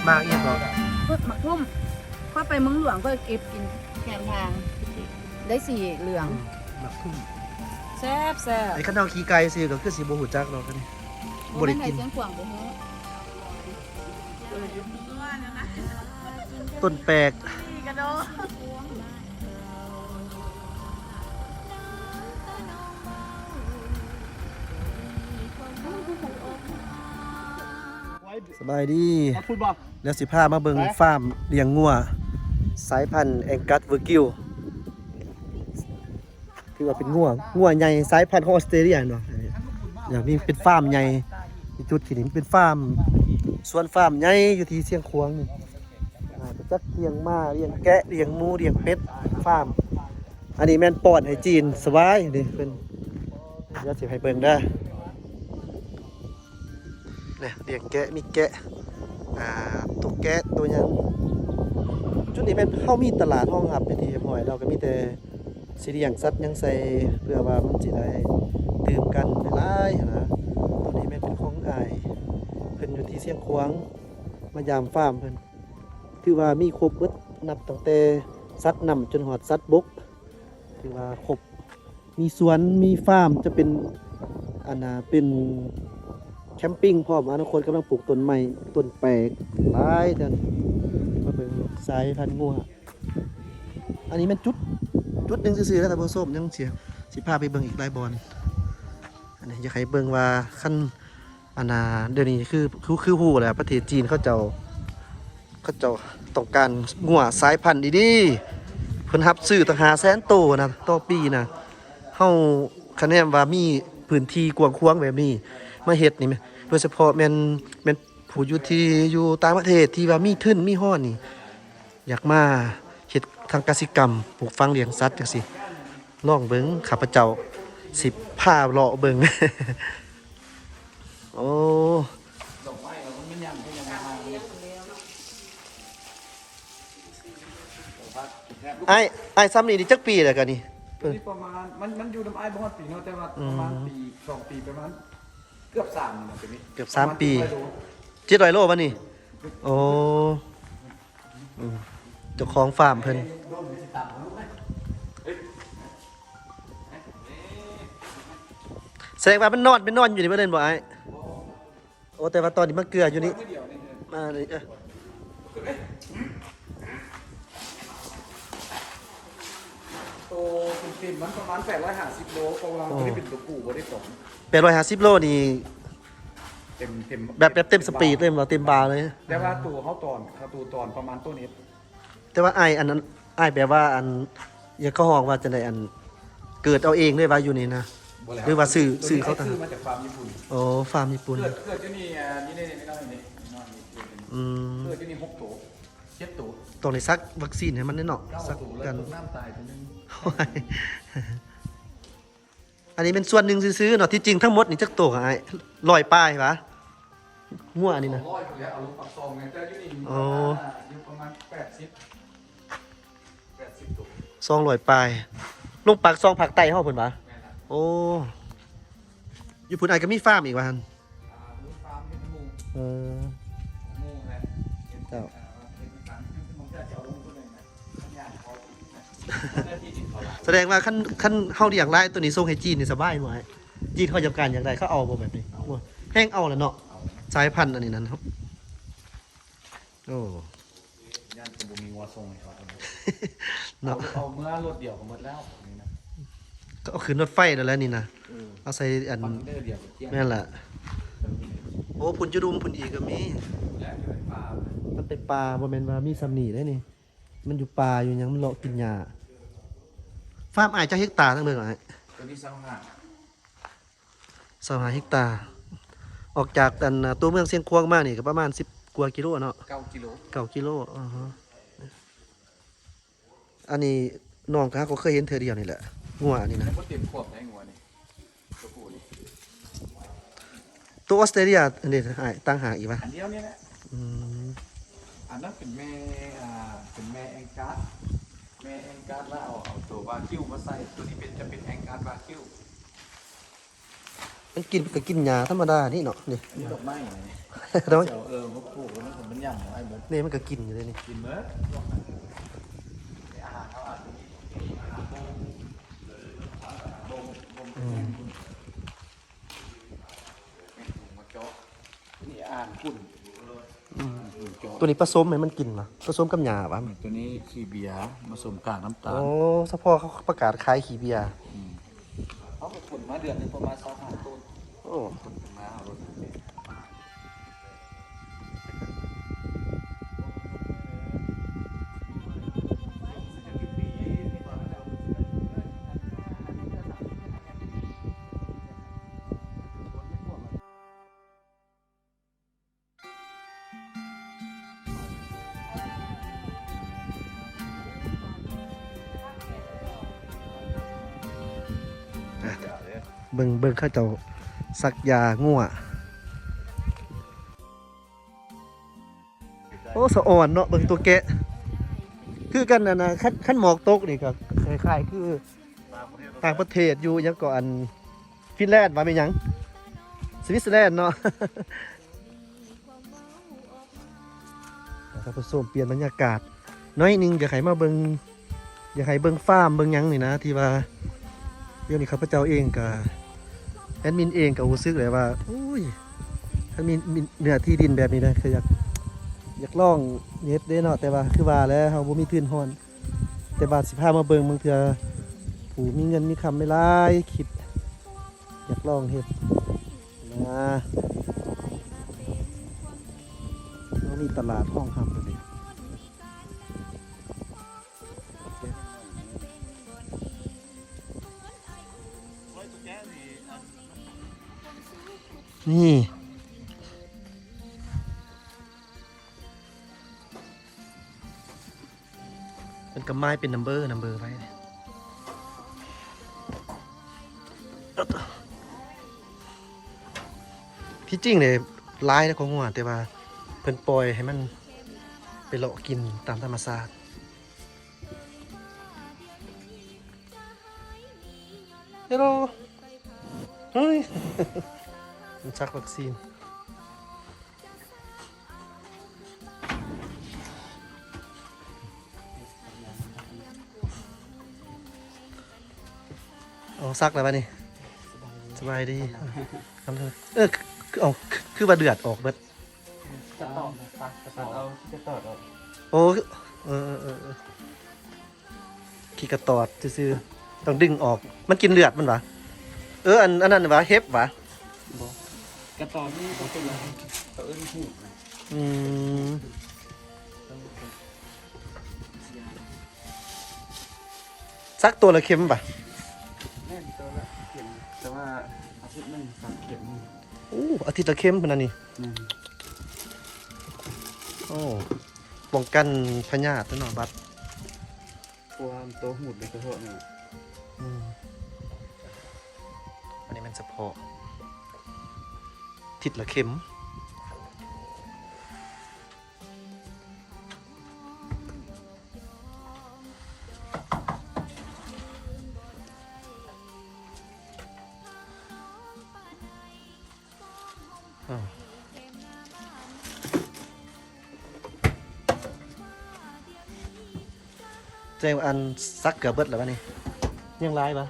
ໝາກອີ່ຫຍັງເກາະ? ໝາກທຸ່ມ. ຂ້ອຍໄປເມືອງຫຼວງ ຂ້ອຍເກັບກິນແຄມທາງ ໄດ້ສີເຫຼືອງ. ໝາກທຸ່ມ ແຊບໆ. ໄອ້ຄັນເຮົາຂີ່ໄກ່ຊື່ກໍຄືຊິບໍ່ຮູ້ຈັກດອກ ອັນນີ້ບໍ່ໄດ້ກິນ. ຊຽງຂວາງບໍ່ຮູ້. ຕົ້ນແປກ. ສະບາຍດີ. ແລ້ວຊິພາມາເບິ່ງຟາມລ້ຽງງົວສາຍພັນແອງກັສເວີກິວ ຖືວ່າເປັນງົວ ງົວໃຫຍ່ສາຍພັນຂອງອອສເຕຣເລຍເນາະ. ແລ້ວມີເປັນຟາມໃຫຍ່ ຈຸດທີ່ນີ້ເປັນຟາມ ສວນຟາມໃຫຍ່ຢູ່ທີ່ຊຽງຂວາງນີ້. ອ່າ ຈັກລ້ຽງມ້າ ລ້ຽງແກະ ລ້ຽງໝູ ລ້ຽງເປັດ ຟາມ. ອັນນີ້ແມ່ນປ້ອນໃຫ້ຈີນສະບາຍນີ້ເພິ່ນ. ດຽວຊິໃຫ້ເບິ່ງເດີ. ນີ້ ລ້ຽງແກະ ມີແກະ ອ່າ ຕົວແກະ ຕົວຫຍັງ. ຈຸດນີ້ແມ່ນເຮົາມີຕະຫຼາດຮອງຮັບເປັນທີ່ຮຽບຮ້ອຍ ແລ້ວກໍມີແຕ່ຊິລ້ຽງສັດຫຍັງໃສ່ ເພື່ອວ່າມັນຊິໄດ້ຕື່ມກັນຫຼາຍໆຫັ້ນນະ. ຕົວນີ້ແມ່ນເປັນຂອງອ້າຍເພິ່ນຢູ່ທີ່ຊຽງຂວາງ ມາຢາມຟາມເພິ່ນ. ຖືວ່າມີຄົບເບິດ ນັບຕັ້ງແຕ່ສັດນ້ຳຈົນຮອດສັດບົກ ຖືວ່າຄົບ ມີສວນ ມີຟາມ ຈະເປັນ ອັນນ່າ ເປັນແຄມປິງພ້ອມ. ອະນາຄົດກຳລັງປູກຕົ້ນໄມ້ ຕົ້ນແປກຫຼາຍແທ້. ມາເບິ່ງສາຍພັນງົວ. ອັນນີ້ແມ່ນຈຸດ ຈຸດໜຶ່ງຊື່ໆ ນະທ່ານຜູ້ຊົມ ຍັງຊິ ຊິພາໄປເບິ່ງອີກຫຼາຍບ່ອນ. ອັນນີ້ຢາກໃຫ້ເບິ່ງວ່າຄັນ ອັນນ່າ ດຽວນີ້ຄື ຄື ຄືຮູ້ແຫຼະ ປະເທດຈີນເຂົາເຈົ້າ ເຂົາເຈົ້າຕ້ອງການງົວສາຍພັນດີໆ ເພິ່ນຮັບຊື້ຕັ້ງຫ້າແສນໂຕນະ ຕໍ່ປີນະ. ເຮົາຄະແນນວ່າມີພື້ນທີ່ກວ້າງຂວາງແບບນີ້ມາເຮັດນີ້ ໂດຍສະເພາະແມ່ນ ແມ່ນຜູ້ຢູ່ທີ່ ຢູ່ຕ່າງປະເທດທີ່ວ່າມີທຶນມີຮອນນີ້ ຢາກມາເຮັດທາງກະສິກຳ ປູກຝັງລ້ຽງສັດຈັ່ງຊີ້ ລອງເບິ່ງ ຂ້າພະເຈົ້າຊິພາເລາະເບິ່ງ. ໂອ້ ດອກໄມ້ມັນຍັງ ມັນຍັງມາ ອ້າຍ ອ້າຍ ຊ່ຳນີ້ໄດ້ຈັກປີແລ້ວກະນີ້? ຕົວນີ້ປະມານ ມັນ ມັນຢູ່ນຳອ້າຍບໍ່ຮອດປີເນາະ ແຕ່ວ່າ ອືມ ປະມານປີ ສອງປີ ປະມານເກືອບສາມນີ້ນະ ຕົວນີ້ ເກືອບສາມປີ ປະມານເຈັດຮ້ອຍໂລ ເຈັດຮ້ອຍໂລບາດນີ້. ໂອ້ ອືມ ເຈົ້າຂອງຟາມເພິ່ນ ສະແດງວ່າມັນນອນ ມັນນອນຢູ່ນີ້ເບິດເລີຍບໍ່ອ້າຍ? ໂອ້ ແຕ່ວ່າຕອນນີ້ມາເກືອຢູ່ນີ້ ມານີ້ ເອີ ໂຕເຕັມໆ ມັນປະມານແປດຮ້ອຍຫ້າສິບໂລ ເພາະວ່າ ໂອ້ ຕົວນີ້ເປັນຕົວຜູ້ ບໍ່ໄດ້ຕົວ ແປດຮ້ອຍຫ້າສິບໂລນີ້ ເຕັມ ເຕັມ ແບບ ແບບເຕັມສະປີດເລີຍ ເຕັມບ່າເລີຍ. ແຕ່ວ່າໂຕເຮົາຕອນ ເຮົາໂຕຕອນປະມານໂຕນີ້ ແຕ່ວ່າອ້າຍ ອັນນັ້ນ ອ້າຍແບບວ່າ ອັນ ຫຍັງເຂົາຮ້ອງວ່າຈັ່ງໃດ ອັນ ເກີດເອົາເອງເລີຍວ່າຢູ່ນີ້ນະ ບໍ່ແລ້ວ ຫຼືວ່າຊື້ ຊື້ເຂົາ ຊື້ມາຈາກຟາມຍີ່ປຸ່ນ. ໂອ້ ຟາມຍີ່ປຸ່ນ ເກີດ ເກີດຢູ່ນີ້ ອ່າ ຢູ່ໃນ ໃນນ້ອຍນີ້ ໃນນ້ອຍນີ້ ອືມ ເກີດຢູ່ນີ້ຫົກໂຕ ເຈັດໂຕ ຕ້ອງໄດ້ສັກວັກຊີນໃຫ້ມັນເດ້ເນາະ ເກົ້າໂຕ ສັກ ແລ້ວ ກັນ ຕົກນ້ຳຕາຍໂຕໜຶ່ງ. ໂອ້ຍ ອັນນີ້ແມ່ນສ່ວນໜຶ່ງຊື່ໆເນາະ ທີ່ຈິງທັງໝົດນີ້ຈັກໂຕກະອ້າຍ? ຮ້ອຍປາຍຫວາ? ງົວອັນນີ້ນະ ສອງຮ້ອຍພຸ້ນແຫຼະ ເອົາລົງປາກຊ່ອງແມ່ນ ແຕ່ຢູ່ນີ້ ໂອ້ ຢູ່ປະມານແປດສິບ ແປດສິບໂຕ ສອງຮ້ອຍປາຍ ລົງປາກຊ່ອງພາກໃຕ້ເຮົາພຸ້ນຫວາ? ແມ່ນລະ ໂອ້ ຢູ່ພຸ້ນອ້າຍກໍມີຟາມອີກຫວາຫັ້ນ? ອ່າ ມີຟາມເຮັດໝູ ເອີ ໝູແຫຼະ ເຈົ້າ ເຮັດ ເຮັດຟາມ ເຮັດໝູ ເຈົ້າເອົາລົງພຸ້ນເລີຍນະ ມັນຍາກພໍ ສະແດງວ່າຄັນ ຄັນເຮົາລ້ຽງຫຼາຍໂຕນີ້ສົ່ງໃຫ້ຈີນນີ້ສະບາຍບໍ່ອ້າຍ? ຈີນເຂົາຢາກການຢາກໄດ້ ເຂົາເອົາບໍ່ແບບນີ້? ເອົາ ໂອ້ຍ ແຮ່ງເອົາແຫຼະເນາະ ເອົາ ສາຍພັນອັນນີ້ນັ້ນ ໂອ້ ຢ້ານຈະບໍ່ມີງົວສົ່ງໃຫ້ເຂົາເນາະ ເອົາ ເອົາເມືອລົດດຽວກໍໝົດແລ້ວນີ້ນະ ກໍເອົາຂຶ້ນລົດໄຟແລ້ວແຫຼະນີ້ນະ ເອີ ເອົາໃສ່ອັນ ຄອນເທນເນີດຽວກໍກ້ຽງ ແມ່ນລະ ໂອ້ ພຸ້ນຢູ່ດຸ່ມພຸ້ນອີກກໍມີ ແລ້ວຢູ່ໃນປ່າ ມັນເປັນປ່າ ບໍ່ແມ່ນວ່າມີສ່ຳນີ້ເດ້ນີ້ ມັນຢູ່ປ່າຢູ່ຫຍັງ ມັນເລາະກິນຫຍ້າ. ຟາມອ້າຍຈັກເຮັກຕາ ທັງເບິດອ້າຍ? ຕົວນີ້ຊາວຫ້າ ຊາວຫ້າເຮັກຕາ. ອອກຈາກອັນ ຕົວເມືອງຊຽງຂວາງມານີ້ກໍປະມານສິບກວ່າກິໂລເນາະ ເກົ້າກິໂລ ເກົ້າກິໂລ ອໍ ອັນນີ້ນ້ອງກໍຫາກໍເຄີຍເຫັນເທື່ອດຽວນີ້ແຫຼະ ງົວອັນນີ້ນະ ຍັງບໍ່ເຕັມຂວບໄດ໋ ງົວນີ້ ຕົວຜູ້ນີ້ ຕົວອອສເຕຣເລຍອັນນີ້ອ້າຍ ຕ່າງຫາກອີກຫວາ? ອັນດຽວນີ້ແຫຼະ ອືມ ອັນນັ້ນເປັນແມ່ ອ່າ ເປັນແມ່ແອງກັສ ແມ່ແອງກັສ ແລ້ວເອົາ ເອົາຕົວວາກິວມາໃສ່ ຕົວນີ້ເປັນ ຈະເປັນແອງກັສວາກິວ. ມັນກິນ ມັນກໍກິນຫຍ້າທຳມະດານີ້ເນາະ ນີ້ ອັນນີ້ດອກໄມ້ນີ້ ດອກໄມ້ ເຈົ້າ ເອີ ມາປູກ ມັນກໍ ມັນຫຍ້ຳເອົາໄວ້ເບິດ ນີ້ມັນກໍກິນຢູ່ເດ້ນີ້ ກິນເບິດ ອາຫານເຮົາອາດຈະມີ ອືມ ມາເຈາະ ນີ້ອ່ານຂຸ້ນ ອືມ ຕົວນີ້ປະສົມໃຫ້ມັນກິນຫວາ? ປະສົມກັບຫຍ້າຫວາ? ຕົວນີ້ຂີ້ເບຍ ປະສົມກາກນ້ຳຕານ ໂອ້ ສະເພາະເຂົາປະກາດຂາຍຂີ້ເບຍ ອືມ ເຮົາກໍຂົນມາເດືອນໜຶ່ງປະມານຊາວຫ້າໂຕນ ໂອ້ ຂົນມາເອົາລົດ ອ່ະ ເບິ່ງ ເບິ່ງເຂົາເຈົ້າສັກຢາງົວ. ໂອ້ ສະອອນເນາະ ເບິ່ງຕົວແກະ ຄືກັນ ອັນນະ ຄັນ ຄັນໝອກຕົກນີ້ກໍຄ້າຍໆຄືຕ່າງປະເທດ ຢູ່ຫຍັງເກາະ ອັນ ຟິນແລນ ວ່າແມ່ນຫຍັງ ສະວິດເຊີແລນເນາະ. ທ່ານຜູ້ຊົມ ປ່ຽນບັນຍາກາດໜ້ອຍໜຶ່ງ ຢາກໃຫ້ມາເບິ່ງ ຢາກໃຫ້ເບິ່ງຟາມເບິ່ງຫຍັງນີ້ນະ ທີ່ວ່າດຽວນີ້ຂ້າພະເຈົ້າເອງກະ ແອດມິນເອງກະຮູ້ສຶກແຫຼະວ່າ ໂອ້ຍ ຄັນມີ ມີເນື້ອທີ່ດິນແບບນີ້ນະ ກະຢາກ ຢາກລອງເຮັດເດ້ເນາະ ແຕ່ວ່າຄືວ່າແຫຼະ ເຮົາບໍ່ມີທຶນຮອນ ແຕ່ວ່າຊິພາມາເບິ່ງ ບາງເທື່ອຜູ້ມີເງິນມີຄຳຫຼາຍໆ ຄິດຢາກລອງເຮັດນະ ເຮົາມີຕະຫຼາດຮອງຮັບເລີຍ. ນີ້ ເພິ່ນກໍໝາຍເປັນນຳເບີ ນຳເບີໄວ້. ທີ່ຈິງເດ ຫຼາຍແລ້ວກໍງົວ ແຕ່ວ່າເພິ່ນປ່ອຍໃຫ້ມັນໄປເລາະກິນຕາມທຳມະຊາດ. ເຮໂລ ເຮີ້ຍ ມັນສັກວັກຊີນ. ເອົາ ສັກແລ້ວບາດນີ້ ສະບາຍດີ ເອີ ຄື ເອົາ ຄື ຄືວ່າເລືອດອອກເບິດ ກະຕອດ ຕັດ ຕັດເອົາ ກະຕອດອອກ ໂອ້ ເອີ ເອີ ເອີ ເອີ ຂີ້ກະຕອດຊື່ໆ ຕ້ອງດຶງອອກ ມັນກິນເລືອດມັນຫວາ? ເອີ ອັນ ອັນນັ້ນຫວາ? ເຫັບຫວາ? ບໍ່ ກະຕອດນີ້ເຂົາເອີ້ນ ເຂົາເອີ້ນຫູດນະ ອືມ ສັກຕົວລະເຂັມຫວາ? ແມ່ນ ຕົວລະເຂັມ ແຕ່ວ່າອາທິດໜຶ່ງສາມເຂັມ ໂອ້ ອາທິດລະເຂັມພຸ້ນນະນີ້ ແມ່ນ ໂອ້ ປ້ອງກັນພະຍາດເນາະ ບັດ ເພາະວ່າມັນໂຕຫູດໂດຍສະເພາະນີ້ ອືມ ອັນນີ້ແມ່ນສະເພາະທິດລະເຂັມ ອ້າວ ແຈ້ງວ່າອັນສັກເກືອບເບິດແລ້ວບາດນີ້ ຍັງຫຼາຍບໍ່?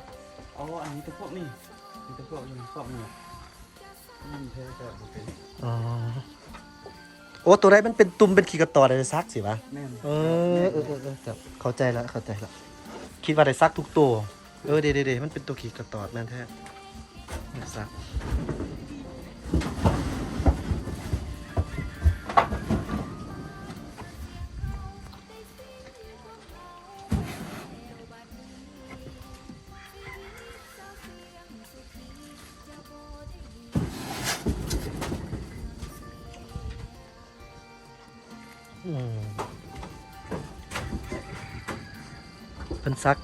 ເອົາ ອັນນີ້ແຕ່ພວກນີ້ ມີແຕ່ພວກຢູ່ພວກນີ້ ມັນແທ້ກໍບໍ່ເປັນ ອໍ ໂອ້ ໂຕໃດມັນເປັນຕຸ່ມເປັນຂີ້ກະຕອດໄດ້ສັກຊິຫວາ? ແມ່ນ ເອີ ແມ່ນ ເອີ ເອີ ເອີ ເຈົ້າ ເຂົ້າໃຈລະ ເຂົ້າໃຈລະ ຄິດວ່າໄດ້ສັກທຸກໂຕ. ເອີ ເດ ເດ ເດ ມັນເປັນຕົວຂີ້ກະຕອດແມ່ນແທ້ ສັກ ອືມ ເພິ່ນສັກ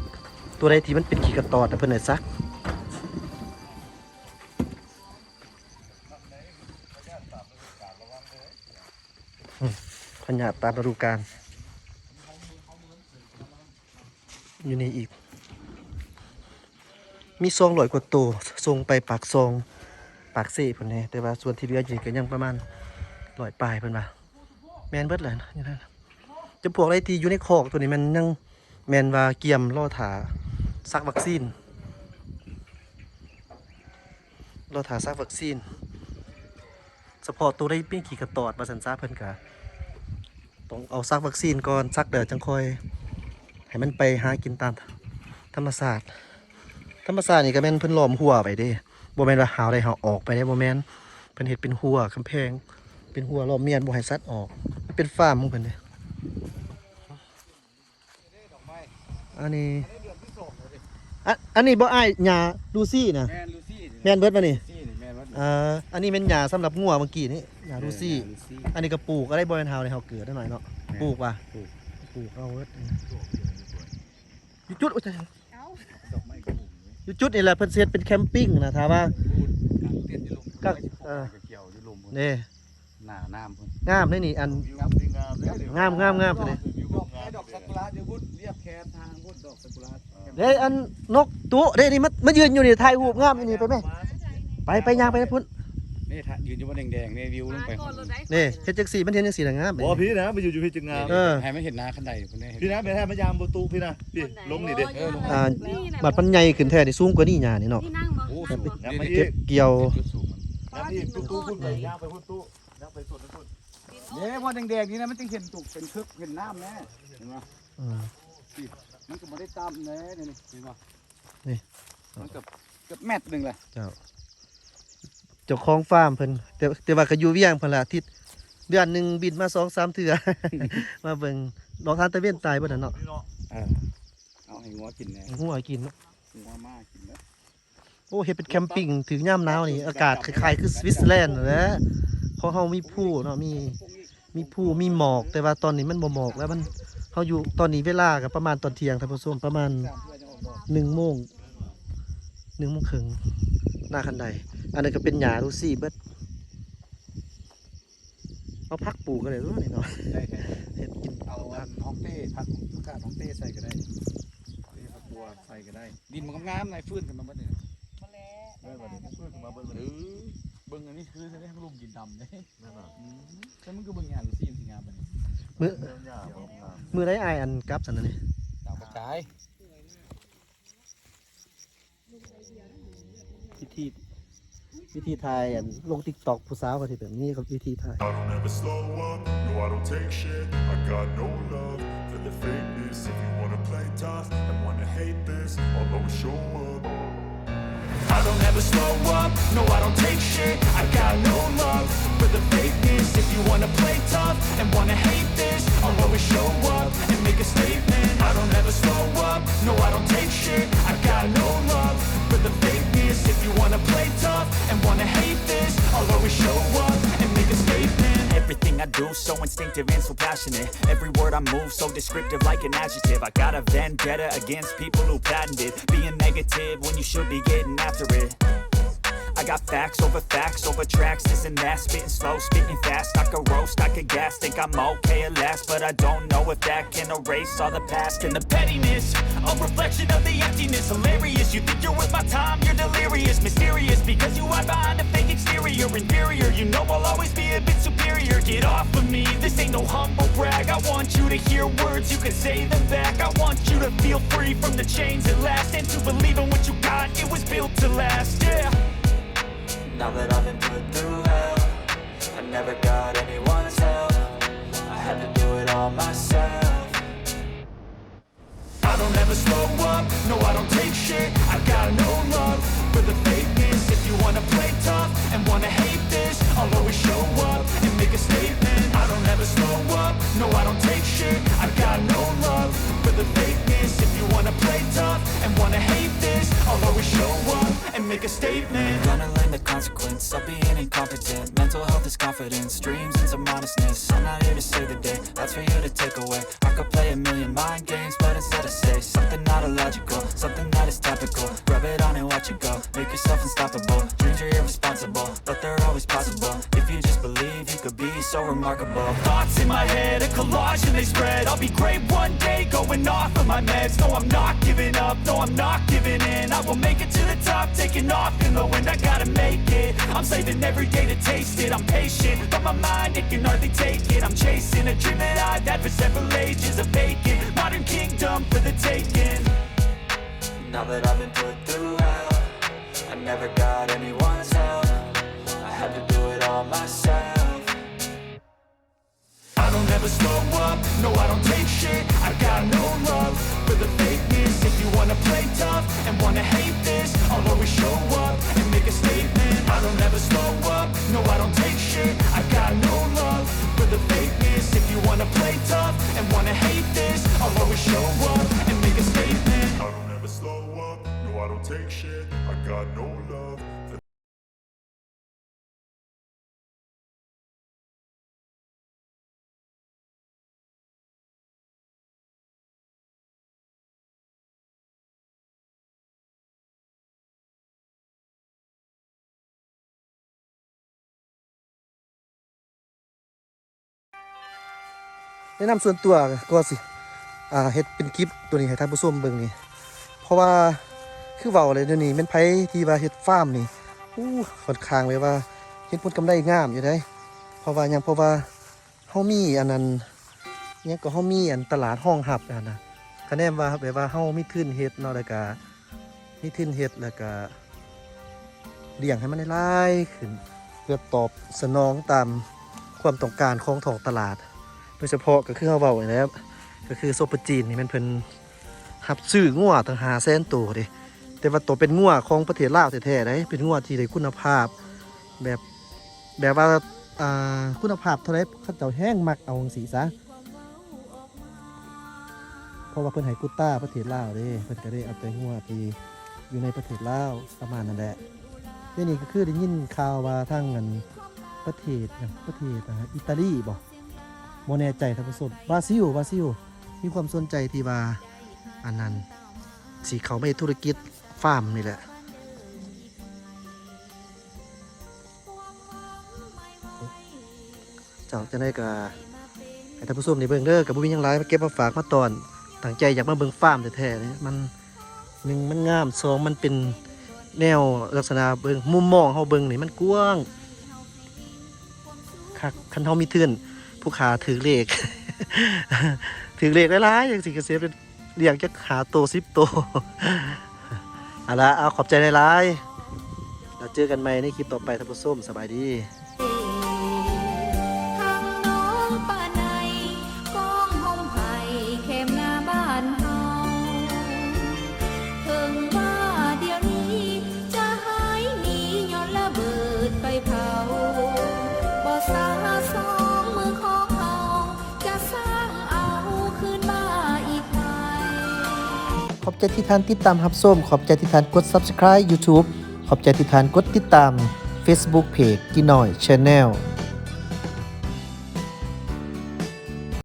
ຕົວໃດທີ່ມັນເປັນຂີ້ກະຕອດນະ ເພິ່ນໃຫ້ສັກ ອືມ ພະຍາດຕາມລະດູການ ຢູ່ນີ້ອີກ ມີສອງຮ້ອຍກວ່າໂຕ ສົ່ງໄປປາກຊ່ອງ ປາກເຊພຸ້ນເດ້ ແຕ່ວ່າສ່ວນທີ່ເຫຼືອຢູ່ນີ້ກໍຍັງປະມານຮ້ອຍປາຍເພິ່ນວ່າ. ແມ່ນເບິດແຫຼະ ຈຳພວກໃດທີ່ຢູ່ໃນຄອກໂຕນີ້ແມ່ນຍັງ ແມ່ນວ່າກຽມລໍຖ້າສັກວັກຊີນ ລໍຖ້າສັກວັກຊີນ. ສະເພາະໂຕໃດມີຂີ້ກະຕອດວ່າຊັ້ນຊະ ເພິ່ນກະຕ້ອງເອົາສັກວັກຊີນກ່ອນ ສັກແລ້ວຈັ່ງຄ່ອຍໃຫ້ມັນໄປຫາກິນຕາມທຳມະຊາດ. ທຳມະຊາດນີ້ກະແມ່ນເພິ່ນລ້ອມຮົ້ວໄວ້ເດ້ ບໍ່ແມ່ນວ່າເຮົາໄດ້ເຮົາອອກໄປເດ້ ບໍ່ແມ່ນ. ເພິ່ນເຮັດເປັນຮົ້ວກຳແພງ ເປັນຮົ້ວລ້ອມມຽນ ບໍ່ໃຫ້ສັດອອກ. ມັນເປັນຟາມຂອງເພິ່ນເດ້. ອັນນີ້ ອັນ ອັນນີ້ບໍ່ອ້າຍ ຫຍ້າລູຊີນະ? ແມ່ນລູຊີ ແມ່ນເບິດບໍ່ນີ້? ລູຊີນີ້ແມ່ນເບິດ. ເອີ ອັນນີ້ແມ່ນຫຍ້າສຳລັບງົວເມື່ອກີ້ນີ້ ຫຍ້າລູຊີ. ເອີ ຫຍ້າລູຊີ ອັນນີ້ກໍປູກກໍໄດ້ ບໍ່ແມ່ນເຮົາໄດ້ ເຮົາເກີດໜ້ອຍເນາະ. ແມ່ນ ປູກວ່າ ປູກ ປູກເອົາເບິດ. ຢູ່ຈຸດ ໂອ້ຍ ຕາຍ ເອົ້າ ຢູ່ຈຸດນີ້ແຫຼະເພິ່ນຊິເຮັດເປັນແຄມປິງນະ ຖ້າວ່າ ເອີ ນີ້ ໜ້ານ້ຳພຸ້ນ ງາມເດ້ນີ້ ອັນ ງາມ ງາມ ງາມພຸ້ນເດ້. ດອກຊາກຸລະຢູ່ພຸ້ນ ລຽບແຄທາງພຸ້ນ ດອກຊາກຸລະ. ເດ້ ອັນນົກຕຸເດ້ນີ້ ມາ ມາຢືນຢູ່ນີ້ ຖ່າຍຮູບງາມຢູ່ນີ້ ໄປແມະ ໄປ ໄປ ຍ່າງໄປພຸ້ນ. ນີ້ ຖ້າຢືນຢູ່ບ່ອນແດງໆນີ້ ວິວລົງໄປ ນີ້ ເຮັດຈັ່ງຊີ້ ມັນເຫັນຈັ່ງຊີ້ລະງາມ. ບໍ່ ພີ້ນະ ມາຢູ່ຢູ່ພີ້ຈຶ່ງງາມ. ເອີ ໃຫ້ມັນເຫັນໜ້າຄັນໄດພຸ້ນເດ້. ພີ້ນະ ແມ່ນໃຫ້ມາຍ່າງບໍ່ຕຸພີ້ນະ ພີ້ ລົງນີ້ເດ້. ເອີ ລົງ ອ່າ ບັດມັນໃຫຍ່ຂຶ້ນແທ້ນີ້ ສູງກວ່ານີ້ຫຍ້ານີ້ເນາະ. ນີ້ນັ່ງບໍ່? ໂອ້ ສູງ ໄດ້ເກັບກ່ຽວ ຍ່າງພີ້ຕຸ ຕຸພຸ້ນ ໄປຍ່າງໄປພຸ້ນຕຸ ຍ່າງໄປສົດພຸ້ນ. ເດ້ ບ່ອນແດງໆນີ້ນະ ມັນຈຶ່ງເຫັນຕຸ ເຫັນເຄີກ ເຫັນນ້ຳແນ່ ເຫັນບໍ່? ອືມ ນີ້ ມັນກໍບໍ່ໄດ້ຕ່ຳແນ່ ນີ້ ເຫັນບໍ່? ນີ້ ມັນເກືອບ ເກືອບແມັດໜຶ່ງແຫຼະ. ເຈົ້າ ເຈົ້າຂອງຟາມເພິ່ນ ແຕ່ ແຕ່ວ່າກໍຢູ່ວຽງເພິ່ນລະ ອາທິດ ເດືອນໜຶ່ງບິນມາສອງສາມເທື່ອ ມາເບິ່ງ. ດອກທານຕາເວັນຕາຍເບິດຫັ້ນເນາະ. ເອີ ເອົາໃຫ້ງົວກິນແນ່ ໃຫ້ງົວກິນເນາະ ງົວມ້າກິນເນາະ. ໂອ້ ເຮັດເປັນແຄມປິງ ຖືກຍາມໜາວນີ້ ອາກາດຄ້າຍໆຄືສະວິດເຊີແລນຫັ້ນແຫຼະ. ຂອງເຮົາມີພູເນາະ ມີ ມີພູມີໝອກ ແຕ່ວ່າຕອນນີ້ມັນບໍ່ໝອກແລ້ວ ມັນ ເຮົາຢູ່ຕອນນີ້ເວລາກໍປະມານຕອນທ່ຽງ ທ່ານຜູ້ຊົມ ປະມານໜຶ່ງໂມງ ໜຶ່ງໂມງເຄິ່ງ ໜ້າຄັນໄດ. ອັນນັ້ນກໍເປັນຫຍ້າລູຊີເບິດ. ເອົາຜັກປູກກໍໄດ້ຕົວະນີ້ເນາະ ໄດ້ແທ້ ເຮັດກິນ ເອົາອັນຮອງເຕ້ ຜັກ ຜັກກາດຮອງເຕ້ໃສ່ກໍໄດ້ ເຕ້ ຜັກບົວໃສ່ກໍໄດ້. ດິນມັນງາມໆ ນາຍຟື້ນຂຶ້ນມາເບິດນີ້. ບໍ່ແລ້ວ ເອີ ບັດນີ້ຟື້ນຂຶ້ນມາເບິດ. ເອີ ເບິ່ງອັນນີ້ຄືໃສ່ເດ້ ລຸມດິນດຳເດ້. ແມ່ນຫວາ? ອືມ ແຕ່ມັນຄືເບິ່ງຫຍ້າລູຊີມັນຊິງາມປານນີ້. ມື້ ມື້ໃດອ້າຍອັນກັບຊັ້ນນີ້? ຕາມປະກາຍ. ວິທີ ວິທີຖ່າຍອັນລົງຕິກຕັອກ ຜູ້ສາວກໍຊິແບບນີ້ ກັບວິທີຖ່າຍ. I don't ever slow up, no, I don't take shit. I got no love for the fakeness. If you wanna play tough and wanna hate this, I'll always show up. I don't ever slow up, no, I don't take shit. I got no love for the fakeness. If you wanna play tough and wanna hate this, I'll always show up and make a statement. I don't ever slow up, no, I don't take shit. I got no love for the fakeness. If you wanna play tough and wanna hate this, I'll always show up and make a statement. Everything I do so instinctive and so passionate. Every word I move so descriptive like an adjective. I got a vendetta against people who patented being negative when you should be getting after it. I got facts over facts over tracks, this and that, spitting slow, spitting fast. I could roast, I could gas, think I'm okay at last, but I don't know if that can erase all the past and the pettiness. A reflection of the emptiness, hilarious. You think you're worth my time, you're delirious, mysterious, because you hide behind a fake exterior, inferior. You know I'll always be a bit superior. Get off of me, this ain't no humble brag. I want you to hear words, you can say them back. I want you to feel free from the chains that last, and to believe in what you got, it was built to last, yeah. Now that I've been put through hell, I never got anyone's help. I had to do it all myself. I don't ever slow up, no, I don't take shit. I got no love for the fakeness. If you wanna play tough and wanna hate this, I'll always show up and make a statement. I don't ever slow up, no, I don't take shit. I got no love for the fakeness. If you wanna play tough and wanna hate this, I'll always show up and make a statement. Gonna learn the consequence of being incompetent. Mental health is confidence, dreams and some honestness. I'm not here to save the day, that's for you to take away. I could play a million mind games, but instead I say something not illogical, something that is topical. Rub it on and watch it go, make yourself unstoppable. Dreams are irresponsible, but they're always possible. If you just believe, you could be So remarkable. Thoughts in my head, a collage and they spread. I'll be great one day, going off of my meds. No, I'm not giving up, no, I'm not giving in. I will make it to the top, taking off in the wind. I gotta make it. I'm saving every day to taste it. I'm patient, but my mind, it can hardly take it. I'm chasing a dream that I've had for several ages. A vacant modern kingdom for the taking. Now that I've been put through hell, I never got anyone's help. I had to do it all myself. I don't ever slow up, no, I don't take shit. I got no love for the fakeness. If you wanna play tough and wanna hate this, I'll always show up and make a statement. I don't ever slow up, no, I don't take shit. I got no love for the fakeness. If you wanna play tough and wanna hate this, I'll always show up and make a statement. I don't ever slow up, no, I don't take shit. I got no love for ແນະນຳສ່ວນຕົວກໍຊິ ອ່າ ເຮັດເປັນຄລິບຕົວນີ້ໃຫ້ທ່ານຜູ້ຊົມເບິ່ງນີ້ ເພາະວ່າຄືເວົ້າແຫຼະ ດຽວນີ້ແມ່ນໃຜທີ່ວ່າເຮັດຟາມນີ້ ໂອ້ ຂ້ອນຂ້າງແບບວ່າເຫັນຜົນກຳໄລງາມຢູ່ເດ້. ເພາະວ່າຫຍັງ? ເພາະວ່າເຮົາມີອັນນັ້ນ ຫຍັງກໍ ເຮົາມີອັນຕະຫຼາດຮອງຮັບຫັ້ນນະ ຄະແນນວ່າແບບວ່າເຮົາມີທຶນເຮັດເນາະ ແລ້ວກະມີທຶນເຮັດ ແລ້ວກະ ລ້ຽງໃຫ້ມັນຫຼາຍໆຂຶ້ນ ເພື່ອຕອບສະໜອງຕາມຄວາມຕ້ອງການຂອງທ້ອງຕະຫຼາດ ໂດຍສະເພາະກໍຄືເຮົາເວົ້ານີ້ແຫຼະ ກໍຄືໂຊປະຈີນນີ້ແມ່ນເພິ່ນຮັບຊື້ງົວຕັ້ງຫ້າແສນໂຕເດ້ ແຕ່ວ່າໂຕເປັນງົວຂອງປະເທດລາວແທ້ໆເດ້ ເປັນງົວທີ່ໄດ້ຄຸນນະພາບ ແບບ ແບບວ່າ ອ່າ ຄຸນນະພາບເທົ່າໃດ ເຂົາເຈົ້າແຮ່ງມັກເອົາຈັ່ງຊີ້ຊະ ເພາະວ່າເພິ່ນໃຫ້ໂກຕ້າປະເທດລາວເດ້ ເພິ່ນກໍເລີຍເອົາແຕ່ງົວທີ່ຢູ່ໃນປະເທດລາວ ປະມານນັ້ນແຫຼະ. ດຽວນີ້ກໍຄືໄດ້ຍິນຂ່າວວ່າທາງອັນປະເທດ ປະເທດ ອ່າ ອີຕາລີບໍ ບໍ່ແນ່ໃຈທ່ານຜູ້ຊົມ ບຣາຊິລ ບຣາຊິລ ມີຄວາມສົນໃຈທີ່ວ່າ ອັນນັ້ນ ຊິເຂົ້າມາເຮັດທຸລະກິດຟາມນີ້ແຫຼະ. ເຈົ້າ ຈັ່ງໃດກໍໃຫ້ທ່ານຜູ້ຊົມໄດ້ເບິ່ງເດີ ກໍບໍ່ມີຫຍັງຫຼາຍ ມາເກັບມາຝາກມາຕ້ອນ ຕັ້ງໃຈຢາກມາເບິ່ງຟາມແທ້ໆເດ້ ມັນ ໜຶ່ງ ມັນງາມ ສອງ ມັນເປັນແນວລັກສະນະເບິ່ງ ມຸມມອງເຮົາເບິ່ງນີ້ມັນກວ້າງຄັກ ຄັນເຮົາມີທຶນ ຜູ້ຂ້າຖືກເລກ ຖືກເລກຫຼາຍໆ ຈັ່ງຊີ້ກໍຊິເປັນ ລ້ຽງຈັກຫ້າໂຕ ສິບໂຕ ເອົາລະ ເອົາ ຂອບໃຈຫຼາຍໆ ແລ້ວເຈີກັນໃໝ່ໃນຄລິບຕໍ່ໄປທ່ານຜູ້ຊົມ ສະບາຍດີ. ຂອບໃຈທີ່ທ່ານຕິດຕາມຮັບຊົມ, ຂອບໃຈທີ່ທ່ານກົດ Subscribe YouTube, ຂອບໃຈທີ່ທ່ານກົດຕິດຕາມ Facebook Page ກີນ້ອຍ Channel.